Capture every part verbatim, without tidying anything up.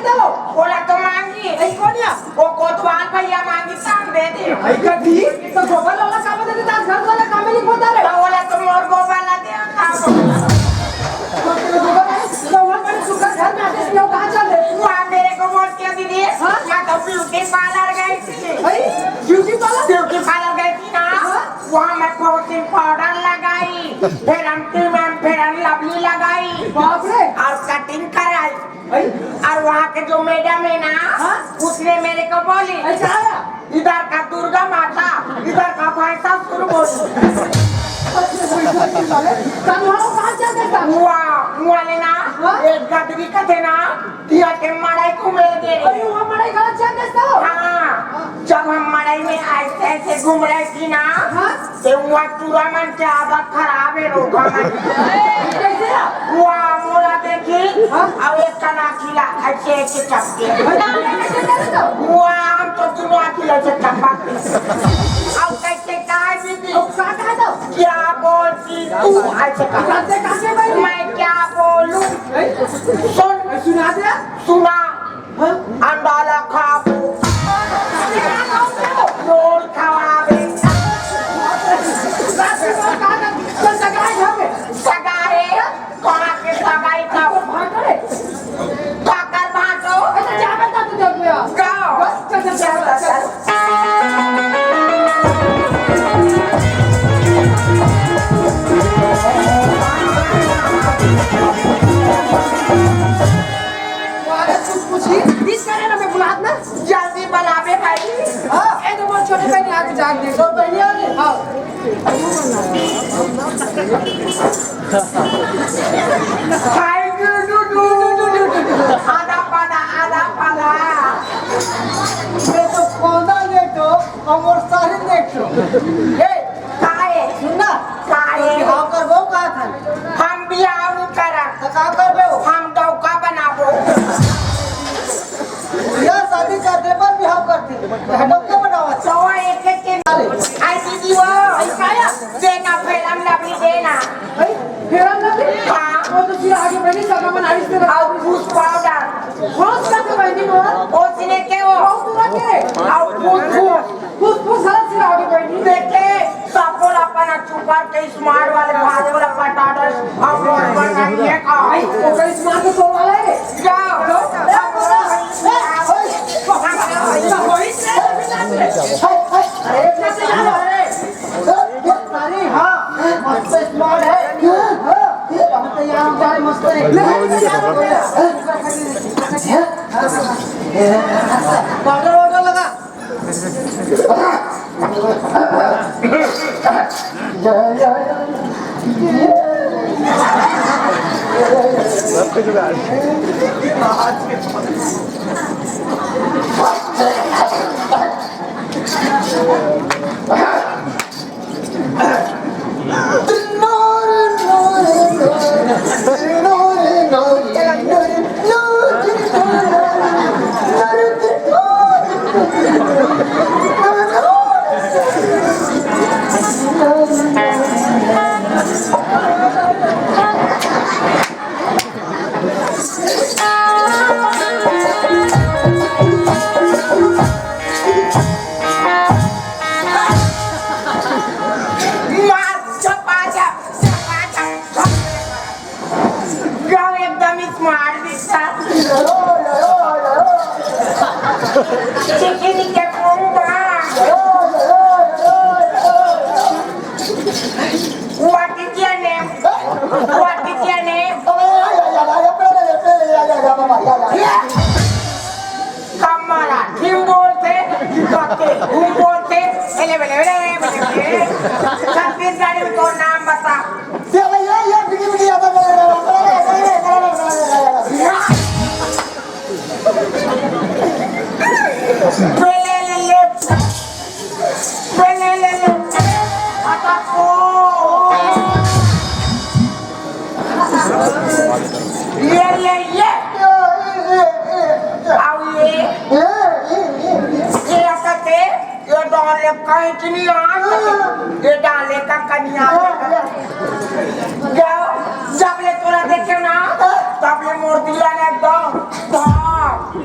तो ओला तो मांगी। अई कोन या? वो कोतवाल भैया मांगी, तान दे दे। अई कभी तो गोबर वाला काम दे दे, तार घर वाला काम नहीं होता रे। तो ओला तो मोर गोबर ला दे, काम। तो तेरे गोबर है, तो वहाँ पर सुबह घर में आते हैं, वो कहाँ चल रहे? वहाँ मेरे को बोल के दीदी, हाँ? मैं तो ब्यूटी पार्लर गई थी। अई, ब्यूटी पार्लर? ब्यूटी पार्लर गई थी ना, हाँ? वहाँ मैं प्रोटीन पाउडर लगाई, फिर एंटी मैम, फिर लवली लगाई। बाप रे। और कटिंग कराई। भाई? और वहाँ के जो मैडम है ना, हाँ? उसने मेरे को बोली, ऐसा आया? "इधर का दुर्गा माता, इधर का भैंसासुर बोली।" तब वहाँ कहाँ चल देता? हुआ, हुआ ने ना, हाँ? एक गदरी का थे ना, दिया के मड़ई को मेरे दे रहे। अरे, वहाँ मड़ई गलत चल देता हो? हाँ, जब हम मड़ई में ऐसे ऐसे घूम रहे थी ना, हाँ? ते हुआ तुरा मन के आदत खराब है, रोगा मन। कैसे? हुआ मोला देखी, हाँ? अब एक तना खिला, ऐसे ऐसे चपके। कैसे करे तो? हुआ हम तो दोनों आँखी ऐसे चपकते। अब कैसे कहा दीदी? अब का कहा तो? क्या बोलती तू? ऐसे कहा। कैसे, कैसे भाई? मैं क्या बोलूं? नहीं। सुन। सुना दे। सुना। हाँ? अंडा ला खाबो। रोल खवाबे। सगाई घर में। सगाई? कहाँ के सगाई का? भांटो रे। काकर भांटो? अरे, जा बेटा, तू जल्दी आ। जाओ। बस, चल, चल, चल, चल। अरे, कुछ पूछी? बीस करे ना, मैं बुलात ना। जल्दी बनाबे भाई। हाँ। ए तो मोर छोटे बहिनी आके जान दे। तो बहिनी आ गई? हाँ। हाय, डू, डू, डू, डू, डू, डू, डू। आधा पाना, आधा पाना। ये तो पौधा देखो, और मोर सारी देखो। ए, काहे? सुन ना। काहे? तो बिहाव करबो का था? हम बिहाव नहीं करब। तो का करबे हो? हम डौका बनाबो। या शादी करते पर बिहाव करते। डौका बनावा। तो एक एक के अरे। आई दीदी वो। आई काया? देना, फेरम लवली देना। भाई, फेरम लवली? हाँ। वो तो सिरा आगे बनी, सगा मन आइस तेरा। और बूस्ट पाउडर। बूस्ट का तो बनी वो? वो सिने के वो? वो पूरा के? और बूस्ट, बूस्ट। फुसफुस हर सिरा आगे बैठी। देखे, सबको अपन चुपा के स्मार्ट वाले भागे वाला पटाडर, अब ऊपर का ये का? भाई, ओकर स्मार्ट तो वाला है। क्या? हेलो? ए, बोला। ए, ओए। अरे, कैसे जा रहा है? अरे, हाँ, मस्त स्मार्ट है। हाँ, बहुत तैयार हो जा रहे, मस्त है। पाउडर वाउडर लगा। मार, चपा, चप, चपा, चप, चप। गाँव एकदम स्मार्ट दिखता। चिकनी के Mumba. What is your name? What is your name? कम मारा, ढीम बोलते, कि कत्ते, घूम बोलते, एले बेले, एले बेले, एले बेले। छत्तीसगढ़ी में तो नाम बता। ये भैया, ये बिकी बिकी आता है। बेले ले ले। बेले ले ले। आता को। ये ले ये। आओ ये। ये आता ते। ये डाले कहीं की नहीं आ। ये डाले का कनिया। क्या? जब ले तोरा देखे ना, तब ले मोर दिला ने एकदम धाम।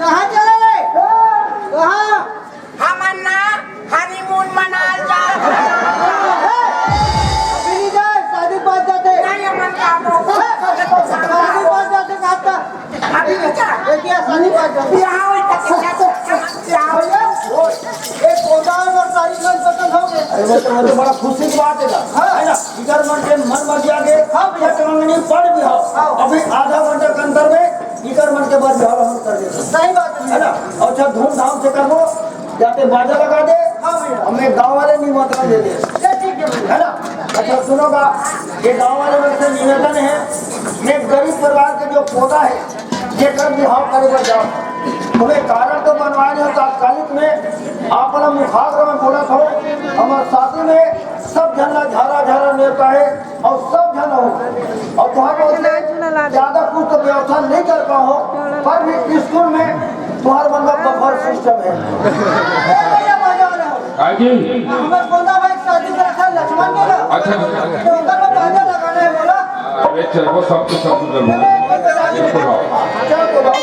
कहाँ चले रे? कहाँ? हमन ना honeymoon मनाल जात। अभी नहीं जाए, शादी बाद जाते। नहीं, हमन का बोल। शादी बाद जाते, कहा था? अभी नहीं जा। ये क्या शादी बाद जाते? बिहाव होई त क्या? बिहाव होई। ये पौधा और सारी मन पसंद हो गए। अरे, वो तो, वो तो बड़ा खुशी की बात है ना। हाँ। है ना? इधर मन के मन मर जाके, हाँ भैया। छठ मंगनी पड़ भी हो। हाँ। अभी आधा घंटा के अंदर में इधर मन के बाद बिहाव हम कर देते। सही बात है। है ना? और अच्छा धूमधाम से करबो, जाके बाजा लगा दे। हाँ भैया। हमें गाँव वाले निमंत्रण दे दे। ये ठीक है भैया। है ना? अच्छा सुनोगा, ये गाँव वाले लोग से निवेदन है, ये गरीब परिवार के जो पौधा है, जेकर बिहाव करे बर जाओ, तुम्हें कारण तो बनवाए हो तात्कालिक में, आप अपना मुखाग्र में बोलत हो, हमार शादी में सब झन ला झारा झारा नेवता है और सब झन हो। और तुहार बहुत से ज्यादा कुछ तो व्यवस्था नहीं कर पाओ, पर भी स्कूल में तुहार मन का बफर सिस्टम है। काहे जी? हमर गोंदा भाई शादी में रखा लक्ष्मण के ना। अच्छा। तो ओकर में बाजा लगाना है बोला। अरे चल, वो सब तो सब कर लो। बिल्कुल आओ। चल तो भाई।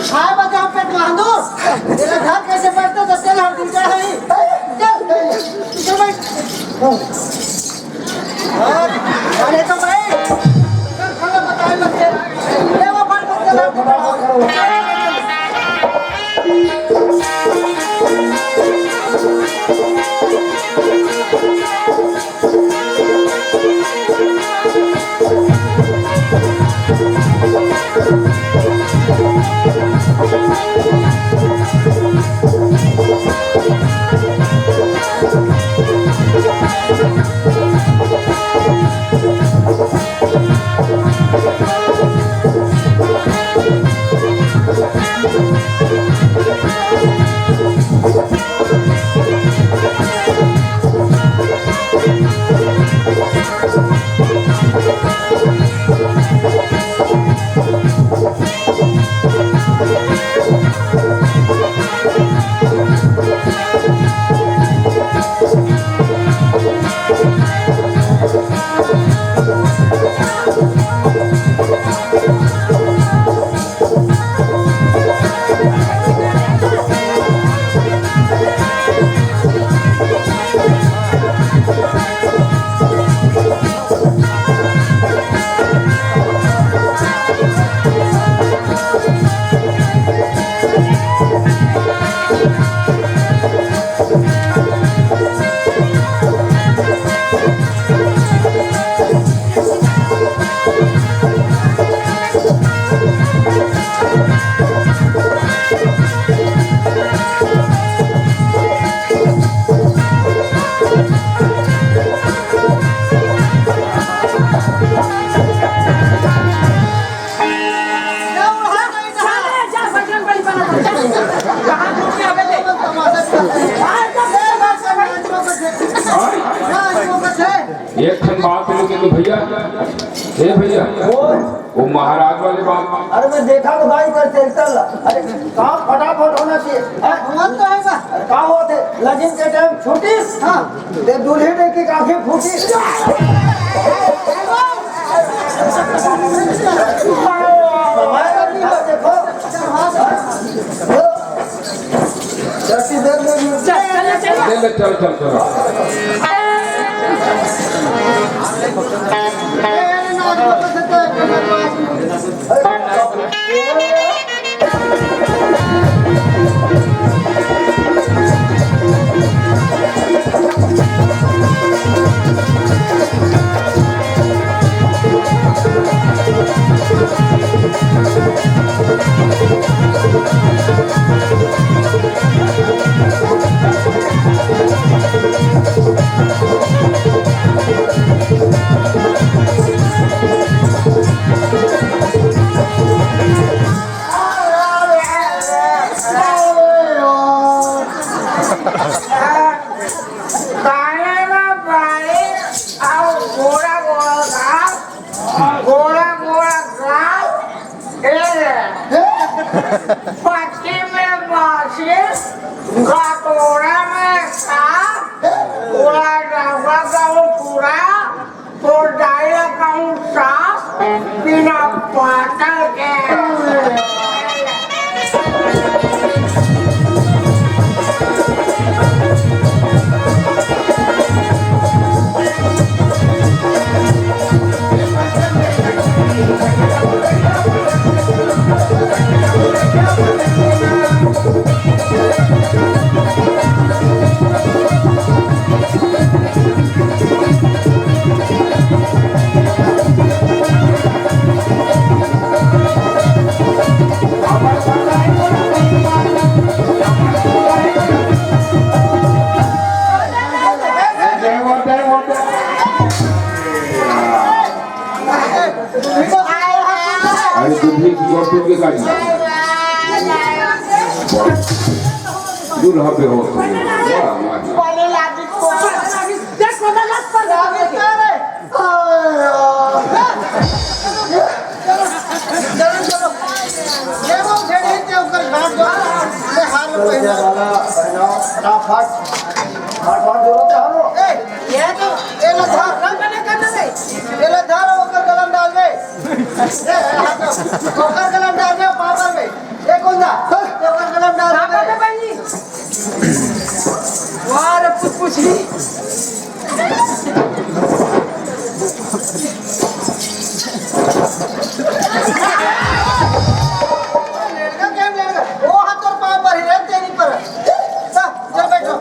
खाए बचाओ पेट बांधो। तेरा घर कैसे पड़ता तो तेल हम दिन चढ़ाई। चल, चल भाई। अरे तो भाई, चल, खाना बताए बच्चे। ले वो फट बच्चे। एक ठन बात लेके तो भैया, ए भैया, वो महाराज वाले बात। अरे मैं देखा तो भाई कर चलता ला। अरे काम फटाफट होना चाहिए। हाँ, हुआ तो है बा। अरे का होत हे? लगिन के टाइम छुट्टी। हाँ। ते दूल्हे ने की आंखें फूटी। हमारे आदमी को देखो। हाँ, हाँ। चल, चल, चल। दे ले, चल, चल, चल। काने में बाली अउ गोरा गोरा गाल, गोरा गोरा गाल, ए रे। पत्ती में बासी, गटोरा में साग, पूरा डब्बा का वो पूरा, तो डायलॉग कहूँ साफ, बिना पाटल के। अरे तुम भी जोर टूट के काट लो। दूर हबे हो। वाह, वाह। चलो, चलो। ये वो उठे नहीं थे, ऊपर घाट दो। ये हार में पहले। फटाफट। फटाफट जोरो, चलो। ए, ये तो, ये लो धर। ये लो धर, ऊपर कलम डाल दे। ए, हाथ दो। ऊपर कलम डाल दे, पापड़ में। ए, कौन दा? ऊपर कलम डाल दे। वाह रे, कुछ पूछ ली। लड़का क्या लड़का? वो हाथ और पाँव पर ही रहते नहीं पर। चल, चल बैठो।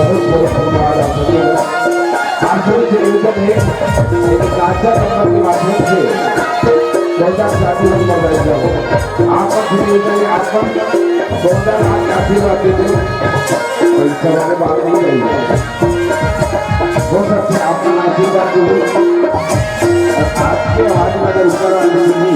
बहुत बहुत धन्यवाद आप सभी का। आप सभी से निवेदन है कि कांचा नंबर के माध्यम से चौदह शादी नंबर बन जाओ। आपका भी निवेदन है, आपका चौदह लाख आशीर्वाद दे दो। पैसा वाले बात नहीं करेंगे। हो सकता है आपका आशीर्वाद दे दो। और आपके आवाज में अगर ऊपर वाले सुनी,